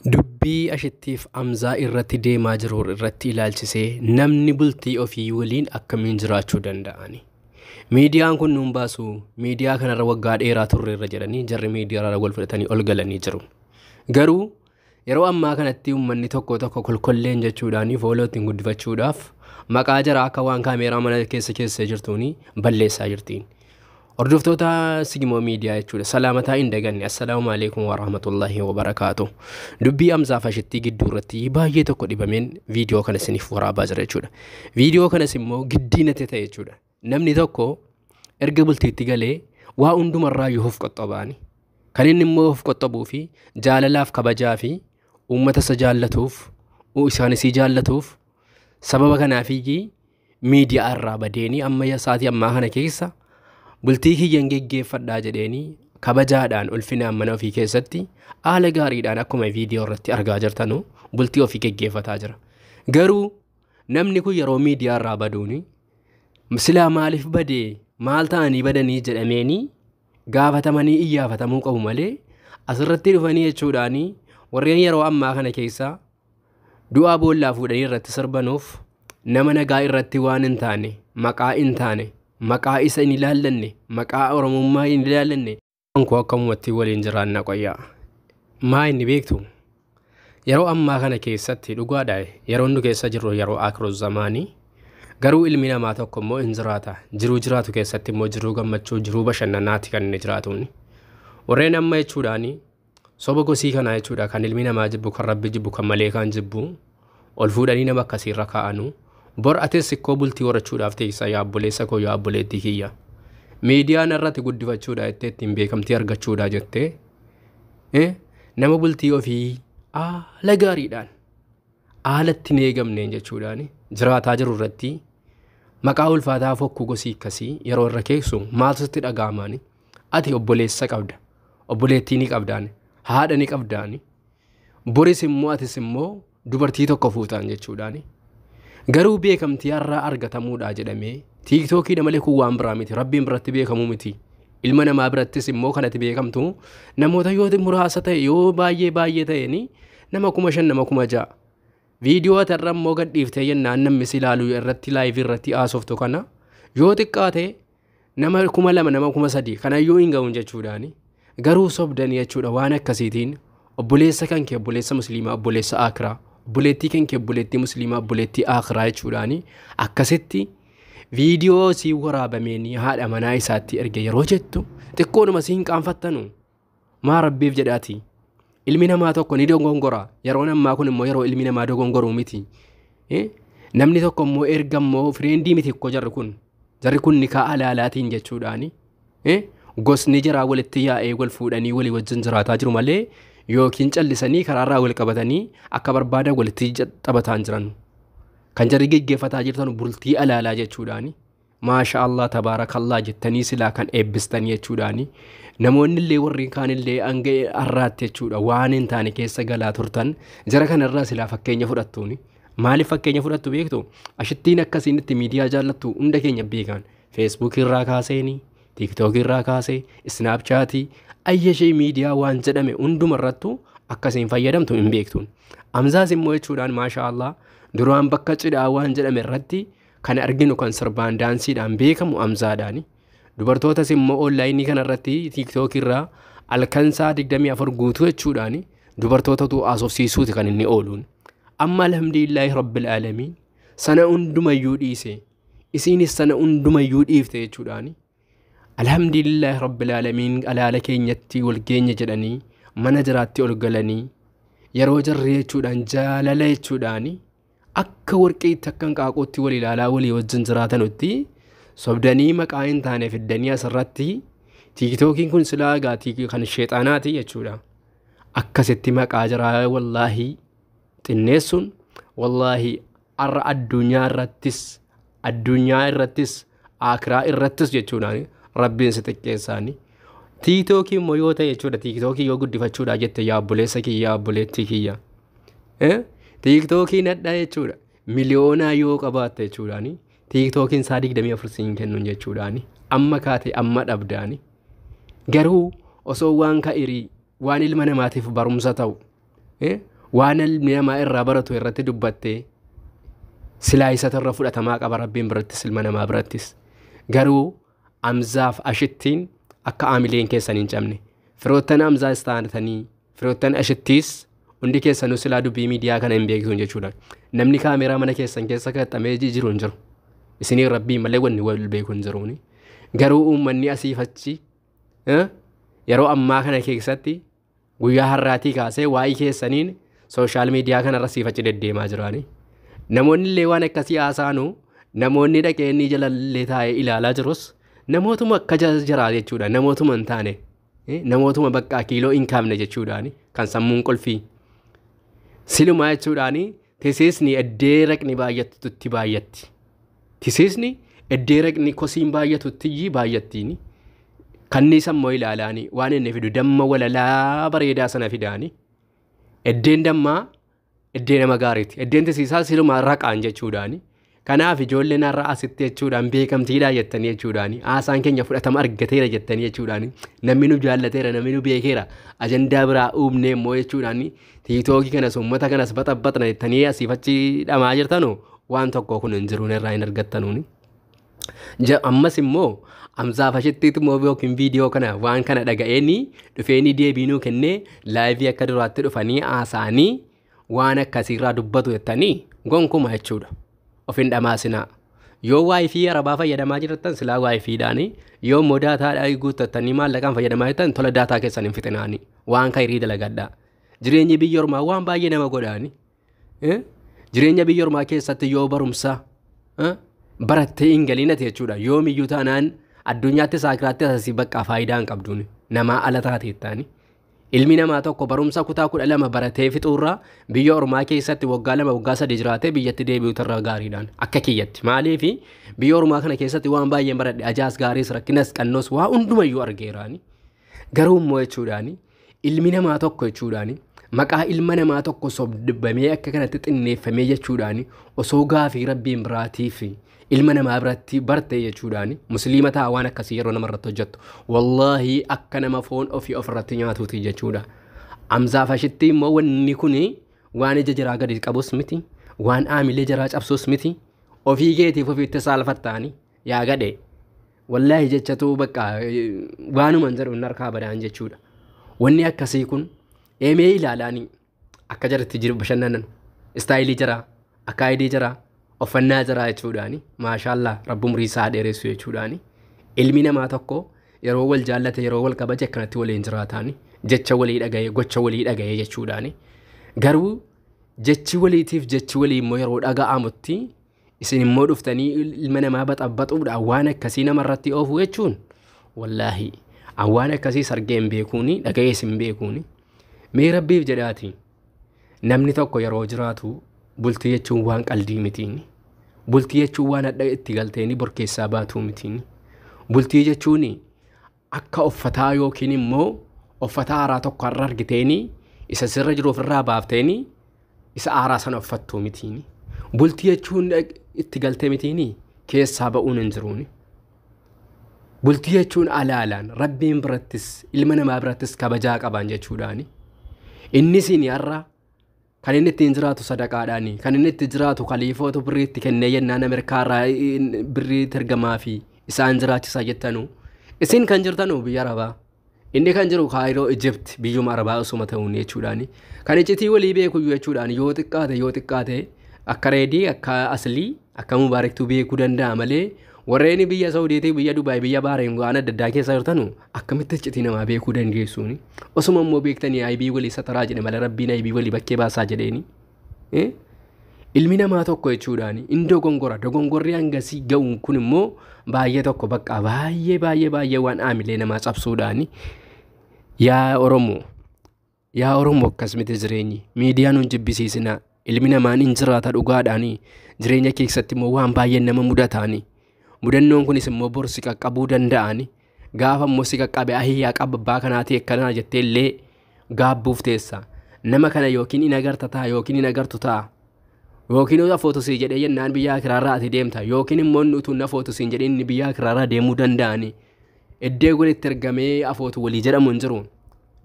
Dubbii Ashittiif Amzaa irratti deemaa jiru irratti ilaalchisee namni bultii ofii waliin akkamiin jiraachuu danda'ani? Miidiyaan kun nuun baasu, miidiyaa kanarra waggaa dheeraa turreerra jedhanii jarri miidiyaarra wal fudhatanii ol galanii jiru. Garuu yeroo ammaa kanatti uummanni tokko tokko kolkolleen jechuudhaan fooloo ittiin guddifachuudhaaf maqaa jaraa akka waan kaameeraa mana keessa keessee jirtuun balleessaa jirtiin. Hordoftoota Sigmoo Miidiyaa jechuudha. Salaamataa hin daganne. Assalaamu alaikum warahmatullahi wabarakaatu. Dubbii Amzaa Fashittii gidduu irratti baay'ee tokko dhibameen viidiyoo kana isiniif waraabaa jira jechuudha. Viidiyoo kanas immoo giddii natti ta'e jechuudha. Namni tokko erga bultiitti galee waa hundumarraa yoo of qoxxobaani. Kan inni immoo of qoxxobuu fi jaalalaaf kabajaa fi uummata isa jaallatuuf isaanisii jaallatuuf sababa kanaafiyyii miidiyaa irraa badeenii amma sa'aatii ammaa kana keessa bultii kiyyan geggeeffadhaa jedheenii kabajaadhaan ulfinaan mana ofii keessatti haala gaariidhaan akkuma viidiyoo irratti argaa jirtanu bultii ofii geggeeffataa jira. Garuu namni kun yeroo miidiyaa irraa baduuni silaa maaliif badee maal ta'anii badanii jedhameenii gaafatamanii iyyaafatamuu qabu malee asirratti dhufanii jechuudhaanii warreen yeroo ammaa kana keessa du'aa boollaa fuudhanii irratti sirbanuuf nama nagaa irratti waan hin taane maqaa hin taane maqaa isa hin ilaallanne maqaa oromummaa hin ilaallanne. Koo akkamumatti waliin jiraanna qoyyaa. Maa inni beektu? Yeroo ammaa kana keessatti dhugaadha yeroo nu keessa jirru yeroo akhiru zamaanii garuu ilmi namaa tokko immoo hin jiraata. Jiruu jiraatu keessatti immoo jiruu gammachuu jiruu bashannanaati kan inni jiraatuun. Warreen amma jechuudhaani soba gosii kanaa jechuudha kan ilmi namaa jibbu kan rabbi jibbu kan maleekaan jibbu ol fuudhanii nama akkasiirra kaa'anu. Bor atis sikkoo bultii horachuudhaaf teessa yaa obboleessa koo yaa obboleettii kiyya. Miidiyaan irratti guddifachuudha jettee ittiin beekamtii argachuudha jettee nama bultii ofii haala gaariidhaan haala ittiin eegamneen jechuudhaan jiraataa jiru irratti maqaa ulfaataa fokkuu gosii akkasii yeroo irra keessu maaltu sitti dhaga'amaani? Ati obboleessa qabda, obboleettii ni qabdaan, haadha ni qabdaani, boris immoo atis immoo dubartii tokko fuutaan jechuudhaani. Garuu beekamtii har'aa argatamuudha jedhamee tiiktookiidha malee kun waan biraa miti, rabbiin biratti beekamuu miti. Ilma namaa birattis immoo kanatti beekamtu namoota yoo muraasa ta'e yoo baay'ee baay'ee ta'een nama 5,000 nama 6,000. Viidiyoo irra immoo gadhiiftee jennaan namni si ilaalu irratti laayivii irratti haasoftu kana yoo xiqqaate nama 2,000 nama 3,000 kanayyuu hin ga'uun jechuudhaani. Garuu sobdanii jechuudha waan akkasiitiin obboleessa kan kee obboleessa musliimaa obboleessa akiraa obboleettii kan kee obboleettii musliimaa obboleettii akiraa jechuudhaani akkasitti viidiyoo sii waraabameenii haadha manaa isaatti erge yeroo jettu xiqqoodhuma siin qaanfattanu maa rabbiif jedhaati. Ilmi namaa tokko ni dogongora. Yeroon ammaa kun immoo yeroo ilmi namaa dogongoruu miti. Namni tokko immoo erga immoo fireendii miti ikkoo jarri kun. Jarri kun nikaa alaalaatiin jechuudhaani. Gosni jaraa walitti yaa'ee wal fuudhanii walii wajjin jiraataa jiru malee yookiin callisanii karaarraa wal qabatanii akka barbaadan walitti taphataa jiran. Kan jarri geggeeffataa jirtan bultii alaalaa jechuudhaani. Maasha Allah tabaarakallah jettanii silaa kan eebbistanii jechuudhaani. Namoonni illee warri kaan illee hanga har'aatti jechuudha waan hin taane keessa galaa turtan jara kanarraa silaa fakkeenya fudhattuuni. Maaliif fakkeenya fudhattu beektu? Ashittiin akkasiin itti miidiyaa jaallattu hunda keenya beekan. Feesbuukii irraa kaaseeni, tiiktookii irraa kaasee, isnaapchaatii, ayyashee miidiyaa waan jedhame hundumarrattu akkasiin fayyadamtu hin beektuun. Amzaas immoo jechuudhaan maasha Allah duraan bakka cidhaa waan jedhame irratti kan arginu kan sirbaan daansiidhaan beekamu Amzaadhaani. Dubartootas immoo onlaayinii kanarratti tiiktookii irraa halkan sa'a 24 guutuu jechuudhaani dubartootatu haasofsiisuuti kan inni ooluun. Amma alhamdulillaahi rabbil aalamiin sana hundumayyuu dhiise isiinis sana hundumayyuu dhiifte jechuudhaani. Alhamdulillaahi rabbil aalamiin alaala keenyatti wal geenya jedhanii mana jiraatti ol galanii yeroo jarri jechuudhaan jaalala jechuudhaani akka warqeetti akka hanqaaquutti wal ilaalaa walii wajjin jiraatanutti sobdanii maqaa hin taane fiddanii asirratti tiiktookiin kun silaa egaa kan sheexaanaati jechuudha. Akkasitti maqaa jiraa wallaahi xinneessuun wallaahi har'a addunyaa irrattis akiraa irrattis jechuudhaan rabbiin si xiqqeessaani. Tiiktookii immoo yoo ta'e jechuudha tiiktookii yoo guddifachuudha jette yaa obboleessa kiyya yaa obboleettii kiyya. Tiiktookiin hadhaa jechuudha miliyoonaa yoo qabaatte jechuudhaani tiiktookiin isaa 24 siin kennuun jechuudhaani amma kaate amma dhabdaani. Garuu osoo waan ka'irii waan ilma namaatiif barumsa ta'u Waan ilmi namaa irraa baratu irratti dubbattee silaa isatu irra fudhatamaa qaba rabbiin birattis ilma namaa birattis. Garuu Amzaaf Ashittiin akka aamileen keessan hin cabne. Firoottan Amzaas taatanii firoottan Ashittiis hundi keessanuu silaa dubbii miidiyaa kana hin beektu jechuudha. Namni kaameeraa mana keessan keessa qaxxamee jiru hin jiru. Isinii rabbiin malee wanni wal beeku hin jiruuni. Garuu uummanni asiif achi yeroo ammaa kana keessatti guyyaa har'aatii kaasee waa'ee keessaniin sooshaal miidiyaa kanarra siif achi deddeemaa jiraani. Namoonni illee waan akkasii haasa'anu namoonni dhaqee inni jalallee taa'ee ilaalaa jirus namootuma akka jiraa jechuudha. Namootuma hin taane namootuma bakka kiiloo hin kaafne jechuudhaani kan sammuun qulfii. Silumaa jechuudhaani tisiisni eddee raqni baay'attutti baay'atti. Tisiisni eddee raqni kosiin baay'atutti baay'attiini. Kanniisa immoo ilaalaani waan inni fidu damma walalaa bareedaa sana fidaani. Eddeen dammaa eddee nama gaariiti. Eddeen tisiisaa silumaa raqaan jechuudhaani. Kanaaf ijoolleen har'a asitti jechuudhaan beekamtiidha jettanii jechuudhaani. Haasaan keenya fudhatama argateera jettanii jechuudhaani. Namni nu jaallateera, namni nu beekeera. Ajandaa biraa uumnee immoo jechuudhaani. Tiiktookii kanas uummata kanas baxaxaxna jettanii asiif achi dhamaa jirtanu waan tokko kun hin jiruun irraa hin argattanuuni. Ammas immoo Amzaaf Ashittiitu immoo yookiin viidiyoo kana waan kana dhaga'eenii dhufeenii deebiinuu kennee laayivii akka duraatti dhufanii haasa'anii waan akkasiirraa dubbatu jettanii gonkuma jechuudha. Of hin dhamaasinaa. Yoo waayifii arabaa fayyadamaa jirtan silaa waayifiidhaani yoo immoo daataadhaa guuttattanii maallaqaan fayyadamaa jirtan tola daataa keessan hin fixinaani. Waan kayrii dalagadhaa. Jireenyi biyya ormaa waan baay'ee nama godhaani. Jireenya biyya ormaa keessatti yoo barumsa barattee hin galinate jechuudha. Yoomiyyuu taanaan addunyaatti saakiraatti asii bakka faayidaa hin qabduuni. Namaa ala taateettaani. Ilmi namaa tokko barumsa kutaa 12 baratee fixuurraa biyya ormaa keessatti waggaa 2 waggaa 3 jiraatee biyyatti deebi'uutu irra gaariidhaan akka kiyyatti. Maaliif biyya ormaa kana keessatti waan baay'een baradhe ajaas gaariis rakkinas qannoos waa hundumayyuu argeeraani. Garuu immoo jechuudhaani ilmi namaa tokko jechuudhaani maqaa ilma namaa tokko sobdibamee akka kanatti xinneeffamee jechuudhaani osoo gaafii rabbiin biraatiif ilma namaa biratti barte jechuudhaani musliima ta'a waan akkasii yeroo namarratti hojjettu wallaahi akka nama foon ofii ofirratti nyaatuuti jechuudha. Amzaaf Ashitti immoo wanni kun waan ija jiraa gadi qabus miti waan aamilee jiraa cabsus miti ofii keetiif ofiitti saalfattaani yaa gadhe wallaahi jechatu bakka waanuma hin jedhu hin harkaa badaan jechuudha. Wanni akkasii kun eemee ilaalaanii akka jaratti jiru bashannanan istaayilii jiraa akaayidii jiraa uffannaa jiraa jechuudhaani maashaallaa rabbi umrii isaa dheeressu jechuudhaani. Ilmi namaa tokko yeroo wal jaallate yeroo wal kabaje akkanatti waliin jiraataani jecha walii dhaga'ee gocha walii dhaga'ee jechuudhaani. Garuu jechi waliitiif jechi walii immoo yeroo dhaga'amutti isin immoo dhuftanii ilma namaa baxaxaxuudhaan waan akkasii namarratti oofu jechuun wallaahi waan akkasii sargee hin beekuuni dhaga'ees hin beekuuni. Mee rabbiif jedhaati namni tokko yeroo jiraatu bultii jechuun waan qaldii mitiini. Bultii jechuun waan hadha itti galteeni borkeessaa baatuu mitiini. Bultii jechuun akka uffataa yookiin immoo uffata haaraa tokko har'a argiteeni isa sirra jiru ofirraa baafteeni isa haaraa sana uffattuu mitiini. Bultii jechuun itti galtee mitiini keessaa ba'uun hin jiruuni. Bultii jechuun alaalaan rabbiin birattis ilma namaa birattis kabajaa qaban jechuudhaani. Innis har'a kan inni ittiin jiraatu sadaqaadhaani. Kan inni itti jiraatu kaliifootu birriitti kennee jennaan Ameerikaarraa birrii ergamaa fi isaan jiraachisa jettanu. Isin kan jirtanu biyya Arabaa. Inni kan jiru Kaayiroo Ijipt biyyuma Arabaa osuma ta'uun jechuudhaani. Kan iccitii walii beekuyyuu jechuudhaani yoo xiqqaate akka reedii akka aslii akka mubaarektuu beekuu danda'a malee warreen biyya Saudiitii biyya Dubaay biyya Baareen waan adda addaa keessa jirtanu akkamitti iccitii namaa beekuu dandeessuuni. Osuma immoo beektanii aybii walii sataraa jedhe malee rabbiin aybii walii bakkee baasaa jedheeni. Ilmi namaa tokko jechuudhaani in dogongora dogongorri hangasii ga'uun kun immoo baay'ee tokko bakka baay'ee baay'ee baay'ee waan aamilee namaa cabsuudhaani. Yaa Oromoo akkas miti jireenyi miidiyaan hun jibbisiisinaa ilmi namaan hin jiraata dhugaadhaani jireenya keessatti immoo waan baay'een nama mudataani. Mudannoon kunis immoo bor si qaqqabuu danda'ani. Gaafa immoo si qaqqabe ahiyyaa qaba abbaa kanaati akkanaa jettee illee gaabbuuf teessa. Nama kana yookiin hin agarta ta'a yookiin hin agartu ta'a. Yookiin afootu sii jedhee jennaan biyya kiraarraa ati deemta yookiin immoo inni utuu afootu siin jedhee inni biyya kiraarraa deemuu danda'ani. Iddoo walitti ergamee afootu walii jedhamu hin jiru.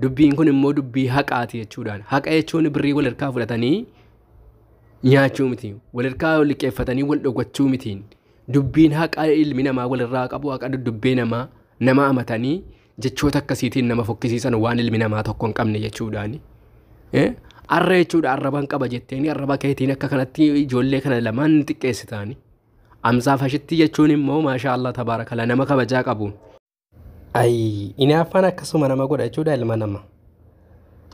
Dubbiin kun immoo dubbii haqaati jechuudhaan. Haqa jechuun birrii wal harkaa fudhatanii nyaachuu miti. Wal harkaa liqeeffatanii wal dhowwachuu mitiin. Dubbiin haqa ilmi namaa walirraa qabu haqa duddubbee namaa nama amatanii jechoota akkasiitiin nama fokkisiisan waan ilmi namaa tokko hin qabne jechuudhaani. Arra jechuudha arraban qaba jetteeni arraba keetiin akka kanatti ijoollee kana lamaan xiqqeessitaani. Amsaa fashitti jechuun immoo maashaa Allah tabaarakala nama kabajaa qabu. Ayi inaaffaan akkasuma nama godha jechuudha ilma nama.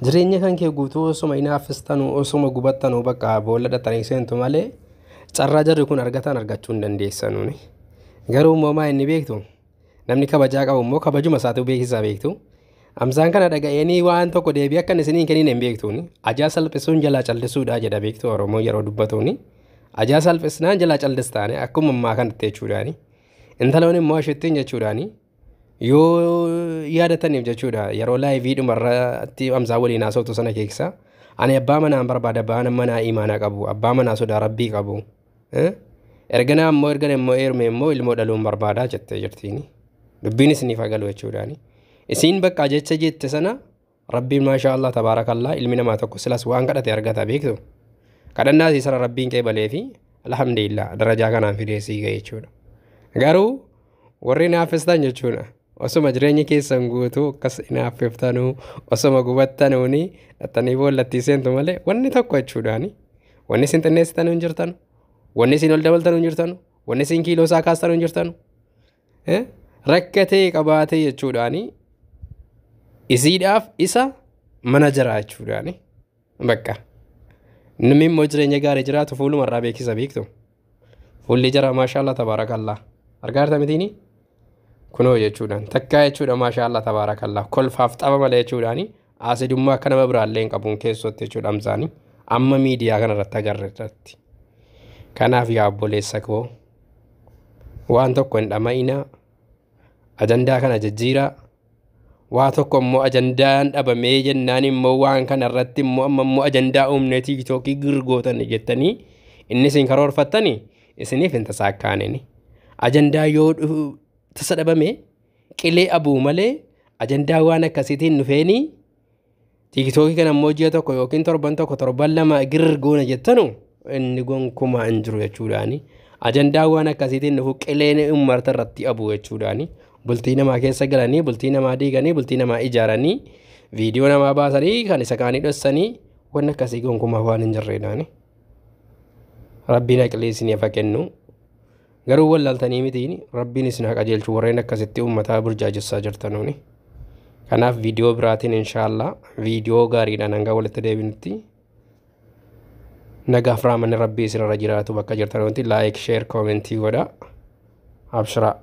Jireenya kan kee guutuu osuma inaaffistanu osuma gubattanu bakka boolla dhattanii seentu malee carraa jarri kun argatan argachuu hin dandeessanuuni. Garuu immoo maa inni beektu namni kabajaa qabu immoo kabajuma isaatu beeksisaa beektu. Amsaan kana dhaga'eenii waan tokko deebii akka inni isinii hin kennin hin beektuuni. Ajaa salphisuun jalaa callisuudha jedha beektu Oromoo yeroo dubbatuuni. Ajaa salphisnaan jalaa callistaani akkuma ammaa kanatti jechuudhaani. Intaloon immoo ashittiin jechuudhaani. Yoo yaadataniif jechuudha yeroo laayivii dhumarratti Amsaa waliin haasoftu sana keessa ani abbaa manaan barbaada abbaa manaa imaanaa qabu abbaa manaa sodaa rabbii qabu. Erganaa immoo ergan immoo heerume immoo ilmoo dhaluun barbaada jettee jirtiini. Dubbiin isiniif haa galu jechuudhaani. Isiin bakka jecha jette sana rabbiin maashaa Allah tabaarakallaa ilmi namaa tokko silas waan kadhate argata beektu. Kadhannaa isii sana rabbiin qeebalee fi alhamdulillah darajaa kanaan fidee sii ga'e jechuudha. Garuu warri naaffistan jechuudha. Osuma jireenya keessan guutuu akkas inaaffiftanuu osuma gubattanuuni dhattanii boollattii seentu malee wanni tokko jechuudhaani. Wanni isin xinneessitanuu hin jirtanu. Wanni isin ol dabaltanuu hin jirtanu. Wanni isin kiiloo isaa kaastanuu hin jirtanu. Rakkatee qabaatee jechuudhaani isiidhaaf isa mana jira jechuudhaani. Bakka. Namni immoo jireenya gaarii jiraatu fuuluma irraa beeksisa beektu. Fuulli jara maashaallah tabaarakallah. Argaa jirta mitiini? Kunoo jechuudhaan takkaa jechuudha maashaallah tabaarakallah. Kolfaaf tapha malee jechuudhaani asidummaa akka nama biraallee hin qabuun keessootti jechuudha Hamzaani. Amma miidiyaa kana irratti agarre irratti. Kanaaf yaa obboleessa koo waan tokko hin dhama'inaa. Ajandaa kana jijjiiraa. Waa tokko immoo ajandaan dhabamee jennaan immoo waan kana irratti immoo amma immoo ajandaa uumnee tiiktookii girgootan jettanii inni isin karoorfattanii isiniif hin tasaakkaanini. Ajandaa yoo tasa dhabame qilee abuu malee ajandaa waan akkasiitiin dhufeenii tiiktookii kana immoo ji'a tokko yookiin torban tokko torban lama girgoona jettanu inni gonkumaa hin jiru jechuudhaani. Ajandaa waan akkasiitiin dhufu qileen uummata irratti abu jechuudhaani. Bultii namaa keessa galanii, bultii namaa diiganii, bultii namaa ijaaranii, viidiyoo namaa baasanii, kan isa kaanii dhossanii wanni akkasii gonkumaa waan hin jirreedhaani. Rabbiin aqlii isiniif haa kennu. Garuu wallaaltanii mitiin Rabbiin isin haa qajeelchu warreen akkasitti uummataa burjaajessaa jirtanuuni. Kanaaf viidiyoo biraatiin inshaallah viidiyoo gaariidhaan hanga walitti deebinutti nagaaf raamanni Rabbii isinirra jiraatu bakka jirtanutti laayik, sheer, koomentii godha. Abshiraa.